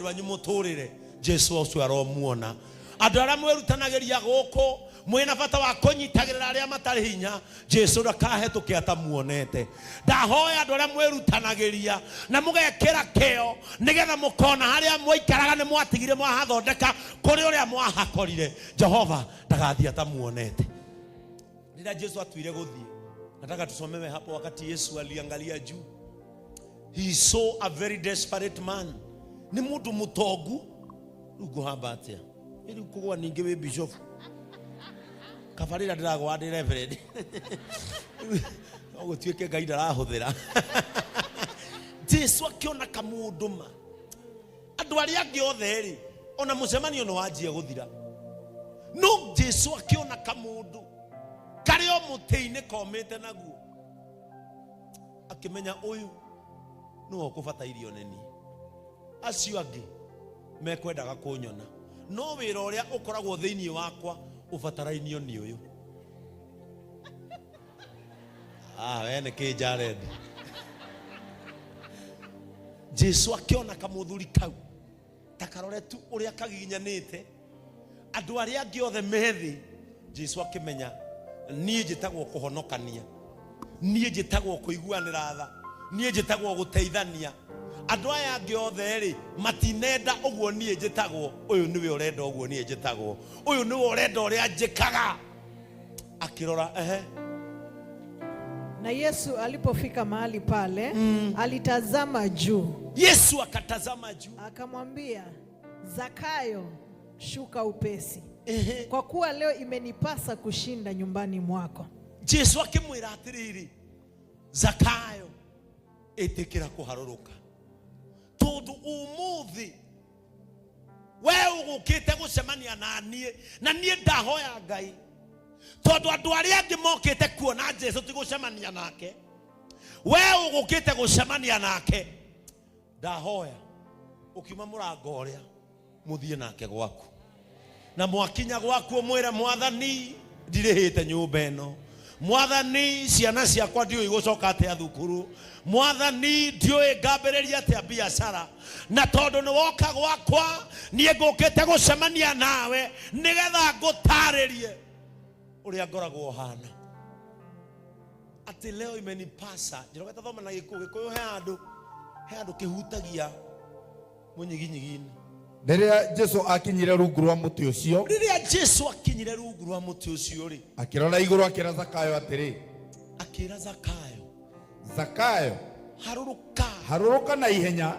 Rwanyu mũtũrĩre Jesu ũcio aromuona. Andũ arĩa mwĩrutanagĩria gũkũ mwĩna bata wa kũnyitagĩrĩra arĩa matarĩ hinya, Jesu ndakahĩtũke atamuonete. Ndahoya andũ arĩa mwĩrutanagĩria na mũgekĩra kĩo nĩgetha mũkona harĩa mwaikaraga nĩ mwatigire mwahathondeka kũrĩ ũrĩa mwahakorire, Jehova ndagathiĩ atamuonete. Rĩrĩa Jesu atuire gũthiĩ, nataka tusomewe hapo wakati Yesu aliangalia juu, he saw a very desperate man. Nĩ mũndũ mũtongu. Rĩu ngũhamba atĩa? Rĩu kũgwa ningĩ wĩ bishop, kaba rĩrĩa ndĩragwa ndĩ reverend, no gũtuĩke Ngai ndarahũthĩra. Jesu akĩona kamũndũ ma andũ arĩa angĩ othe rĩ, ona mũcemanio nĩ wanjia gũthira, no Jesu akĩona kamũndũ karĩ o mũtĩ-inĩ komĩte naguo, akĩmenya ũyũ nĩwe ũkũbatairio nĩ niĩ, acio angĩ mekwendaga kũnyona, no wĩra ũrĩa ũkoragwo thĩinĩ wakwa ũbatarainio nĩ ũyũ. Ah, we nĩ kĩ Jared? Jesu akĩona kamũthuri kau ta karore tu ũrĩa kagiginyanĩte andũ arĩa angĩ othe me thĩ. Jesu akĩmenya, niĩ njĩtagwo kũhonokania, niĩ njĩtagwo kũiguanĩra tha, niĩ njĩtagwo gũteithania. Andũ aya angĩ othe rĩ, matinenda ũguo niĩ njĩtagwo. Ũyũ nĩwe ũrenda ũguo niĩ njĩtagwo, ũyũ nĩwe ũrenda ũrĩa njĩkaga. Akĩrora, ehe. Na Yesu alipofika mahali pale, alitazama juu, Yesu akatazama juu, akamwambia Zakayo, shuka upesi, ehe, kwa kuwa leo imenipasa kushinda nyumbani mwako. Jesu akĩmwĩra atĩrĩrĩ, Zakayo, ĩtĩkĩra kũharũrũka, tondũ ũmũthĩ we ũgũkĩte gũcemania na niĩ, na niĩ ndahoya Ngai, tondũ andũ arĩa angĩ mokĩte kuona Jesu ti gũcemania nake, we ũgũkĩte gũcemania nake. Ndahoya ũkiuma mũrango ũrĩa mũthiĩ nake gwaku, na mwakinya gwaku ũmwĩre, Mwathani, ndirĩhĩte nyũmba ĩno, Mwathani, ciana ciakwa ndiũĩ igũcoka atĩa thukuru, Mwathani, ndiũĩ ngambĩrĩria atĩa biacara, na tondũ nĩ woka gwakwa, niĩ ngũkĩte gũcemania nawe nĩgetha ngũtarĩrie ũrĩa ngoragwo hana, atĩ leo imenipasa. Njoroge, thoma na Gĩkũyũ. Gĩkũyũ he handũ kĩhutagia mũnyiginyigi-inĩ. Rĩrĩa Jesu akinyire rungu rwa mũtĩ ũcio, Rĩrĩa Jesu akinyire rungu rwa mũtĩ ũcio rĩ, akĩrora igũrũ, akĩra Zakayo atĩrĩ, akĩra Zakayo, Zakayo, harũrũka, harũrũka na ihenya,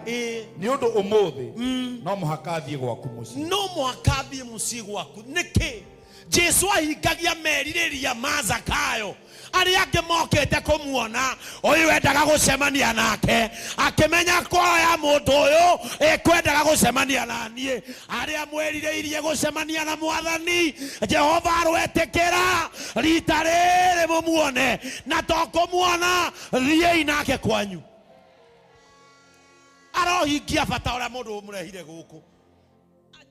nĩ ũndũ ũmũthĩ no mũhaka athiĩ gwaku mũciĩ. No mũhaka athiĩ mũciĩ gwaku. Nĩkĩ Jesu ahingagia merirĩria ma Zakayo? Arĩa angĩ mokĩte kũmuona, ũyũ endaga gũcemania nake. Akĩmenya ngoro ya mũndũ ũyũ ĩkwendaga gũcemania na niĩ. Arĩa mwĩrirĩirie gũcemania na Mwathani Jehova, arwetĩkĩra rita rĩrĩ mũmuone, na to kũmuona, thiĩi nake kwanyu. Arohingia bata ũrĩa mũndũ ũmũrehire gũkũ.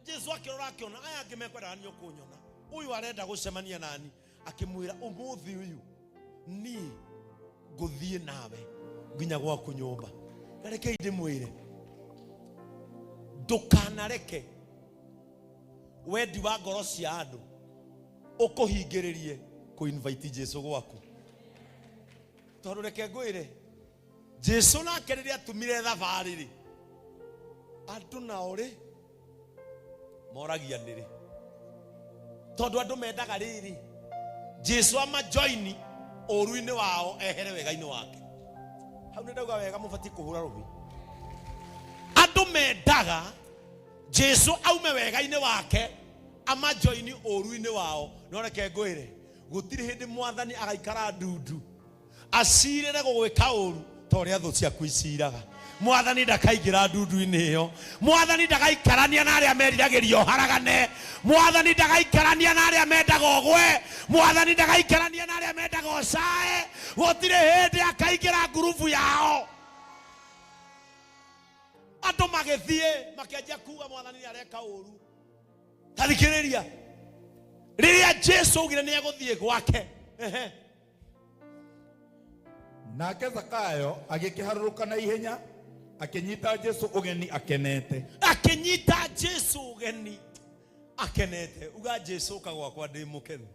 Jesu akĩrora, akĩona aya angĩ mekwendaga nĩ ũkũnyona, ũyũ arenda gũcemania nani. Akĩmwĩra, ũmũthĩ ũyũ niĩ ngũthiĩ nawe nginya gwaku nyũmba. Na rekei ndĩmwĩre, ndũkanareke wendi wa ngoro cia andũ ũkũhingĩrĩrie kũ-invite Jesu gwaku, tondũ reke ngwĩre, Jesu nake rĩrĩa atumire thabarĩ rĩ, andũ nao rĩ moragia nĩrĩ, tondũ andũ mendaga rĩrĩ Jesu amajoini ũru-inĩ wao, ehere wega-inĩ wake. Hau nĩ ndauga wega, mũbatiĩ kũhũra rũhĩ. Andũ mendaga Jesu aume wega-inĩ wake amajoini ũru-inĩ wao, no reke ngwĩre, gũtirĩ hĩndĩ Mwathani agaikara ndundu acirĩre gũgwĩka ũru ta ũrĩa thũ ciaku iciraga. Mwathani ndakaingĩra ndundu-inĩ ĩyo. Mwathani ndagaikarania na arĩa meriragĩria ũharagane. Mwathani ndagaikarania na arĩa mendaga ũgwe. Mwathani ndagaikarania na arĩa mendaga ũcae. Gũtirĩ hĩndĩ akaingĩra ngurubu yao. Andũ magĩthiĩ makĩanjia kuga Mwathani nĩ areka ũru. Tathikĩrĩria, rĩrĩa Jesu augire nĩ egũthiĩ gwake, ehe. Nake Zakayo agĩkĩharũrũka na ihenya, Akĩnyita Jesu ũgeni akenete. Akĩnyita Jesu ũgeni akenete. Uga Jesu ũka gwakwa ndĩ mũkenu.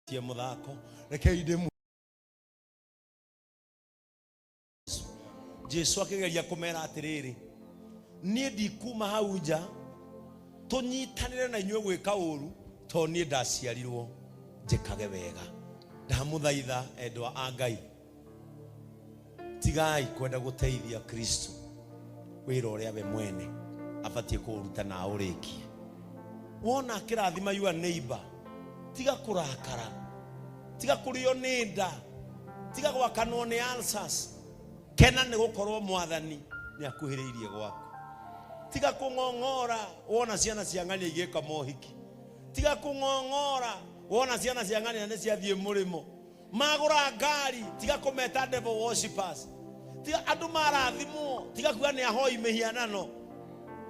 Tie mũthako rekei ndĩ Jesu akĩgeria kũmera atĩrĩrĩ, niĩ ndikuma hau nja tũnyitanĩre na inyuĩ gwĩka ũru, tondũ niĩ ndaciarirwo njĩkage wega. Ndamũthaitha endwa a Ngai, tigai kwenda gũteithia Kristo wĩra ũrĩa we mwene abatiĩ kũũruta na aũrĩkie. Wona akĩrathima your neighbor, tiga kũrakara, tiga kũrĩo nĩ nda, tiga gwakanwo nĩ ulcers. Kena nĩ gũkorwo Mwathani nĩ akuhĩrĩirie gwaku. Tiga kũng'ong'ora wona ciana cia ng'ania igĩka mohiki. Tiga kũng'ong'ora wona ciana cia ng'ania nĩ ciathiĩ mũrĩmo. Magũra ngari, tiga kũmeta devil worshippers. Tiga andũ marathimwo, tiga kuga nĩ ahoi mĩhianano.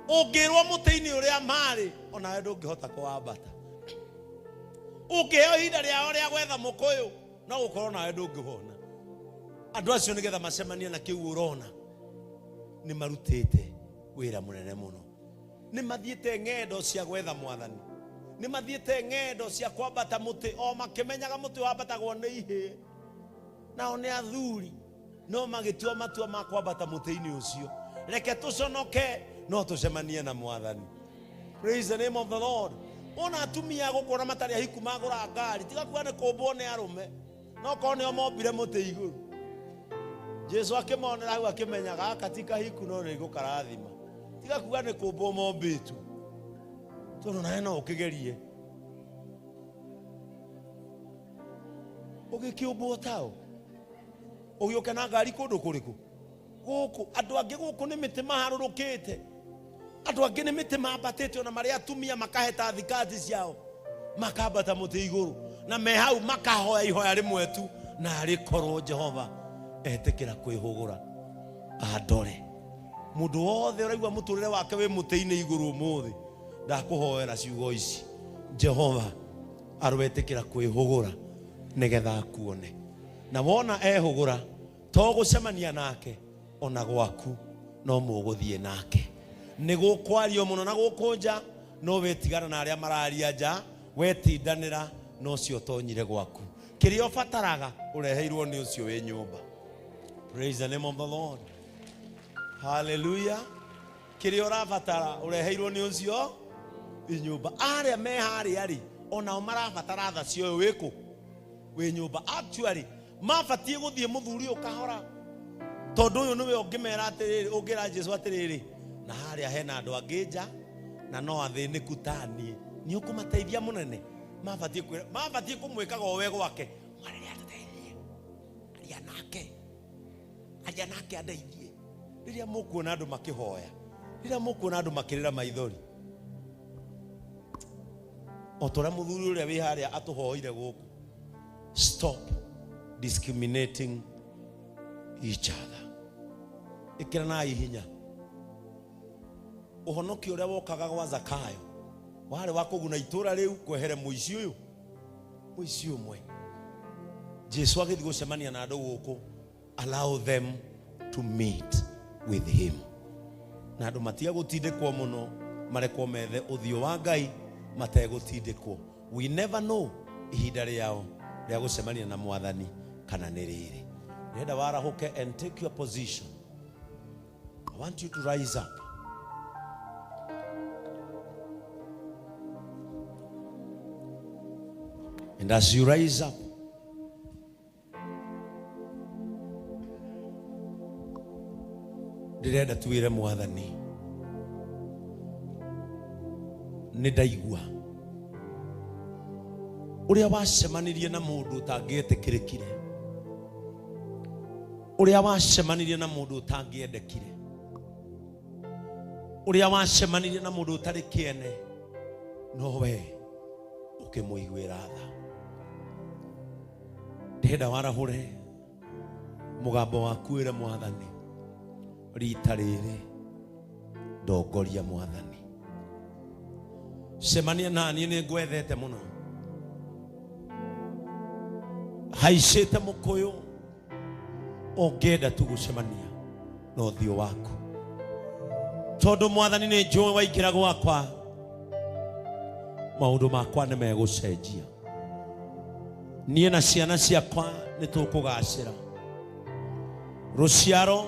Ũngĩrwo mũtĩ-inĩ ũrĩa marĩ, onawe ndũngĩhota kũwambata. Ũngĩheo ihinda rĩao rĩa gwetha mũkũyũ, no gũkorwo nawe ndũngĩwona. Andũ acio nĩgetha macemanie na kĩu ũrona, nĩ marutĩte wĩra mũnene mũno. Nĩ mathiĩte ng'endo cia gwetha Mwathani. Nĩ mathiĩte ng'endo cia kwambata mũtĩ, o makĩmenyaga mũtĩ wambatagwo nĩ ihĩĩ. Nao nĩ athuri, no magĩtua matua ma kwambata mũtĩ-inĩ ũcio. Reke tũconoke, no tũcemanie na Mwathani. Praise the name of the Lord. Wona atumia gũkũ ona matarĩ ahiku magũra ngari, tiga kuga nĩ kũmbwo nĩ arũme. No korwo nĩo mombire mũtĩ igũrũ. Jesu akĩmonera hau akĩmenya gaka ti kahiku no nĩ gũkarathima. Tiga kuga nĩ kũmbwo mombĩtwo. Tondũ nawe no ũkĩgerie. Ũgĩkĩũmbwo tao. Ũgĩũke na ngari kũndũ kũrĩkũ? Gũkũ andũ angĩ gũkũ nĩ mĩtĩ maharũrũkĩte. Andũ angĩ nĩ mĩtĩ mambatĩte ona marĩ atumia makaheta thikati ciao makambata mũtĩ igũrũ na me hau makahoya ihoya rĩmwe tu, na arĩ korwo Jehova etĩkĩra kwĩhũgũra andore. Mũndũ wothe ũraigua mũtũrĩre wake wĩ mũtĩ-inĩ igũrũ ũmũthĩ, ndakũhoera ciugo ici, Jehova arwetĩkĩra kwĩhũgũra nĩgetha akuone. Na wona ehũgũra, to gũcemania nake ona gwaku no mũgũthiĩ nake. Nĩ gũkwario mũno na gũkũ nja, no wetigana na arĩa mararia nja, wetindanĩra na ũcio ũtonyire gwaku. Kĩrĩa ũbataraga ũreheirwo nĩ ũcio wĩ nyũmba. Praise the name of the Lord. Hallelujah. Kĩrĩa ũrabatara ũreheirwo nĩ ũcio wĩ nyũmba. Arĩa me harĩa rĩ, onao marabatara tha cia ũyũ wĩkũ wĩ nyũmba. Actually, mabatiĩ gũthiĩ mũthuri ũyũ kahora, tondũ ũyũ nĩwe ũngĩmera atĩrĩrĩ, ũngĩra Jesu atĩrĩrĩ, na harĩa hena andũ angĩ nja na no athĩnĩku ta niĩ, nĩ ũkũmateithia mũnene. Mabatiĩ kwĩra, mabatiĩ kũmwĩkaga o we gwake, mwarĩre atũteithie, aria nake, aria nake andeithie. Rĩrĩa mũkuona andũ makĩhoya, rĩrĩa mũkuona andũ makĩrĩra maithori, o ta ũrĩa mũthuri ũrĩa wĩ harĩa atũhoire gũkũ, stop discriminating each other. Ĩkĩranai hinya. Ũhonokio ũrĩa wokaga gwa Zakayo warĩ wa kũguna itũra rĩu kwehere mũici ũyũ, mũici ũmwe. Jesu agĩthiĩ gũcemania na andũ gũkũ, allow them to meet with him. Na andũ matiga gũtindĩkwo mũno, marekwo methe ũthiũ wa Ngai mategũtindĩkwo. We never know ihinda rĩao rĩa gũcemania na Mwathani kana nĩ rĩrĩ. Ndĩrenda warahũke and take your position. I want you to rise up. And as you rise up, ndĩrenda twĩre Mwathani, nĩ ndaigua ũrĩa wacemanirie na mũndũ ũtangĩetĩkĩrĩkire, ũrĩa wacemanirie na mũndũ ũtangĩendekire, ũrĩa wacemanirie na mũndũ ũtarĩ kĩene, no we ũkĩmũiguĩra tha. Ndĩrenda warahũre mũgambo waku wĩre Mwathani, rita rĩrĩ ndongoria Mwathani. Cemania na niĩ, nĩ ngwethete mũno, haicĩte mũkũyũ, ũngĩenda tu gũcemania. Na ũthiũ waku, tondũ Mwathani, nĩ njũĩ waingĩra gwakwa maũndũ makwa nĩ megũcenjia. Niĩ na ciana ciakwa nĩ tũkũgacĩra, rũciaro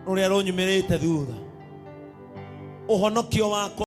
rũrĩa rũnyumĩrĩte thutha, ũhonokio wakwa.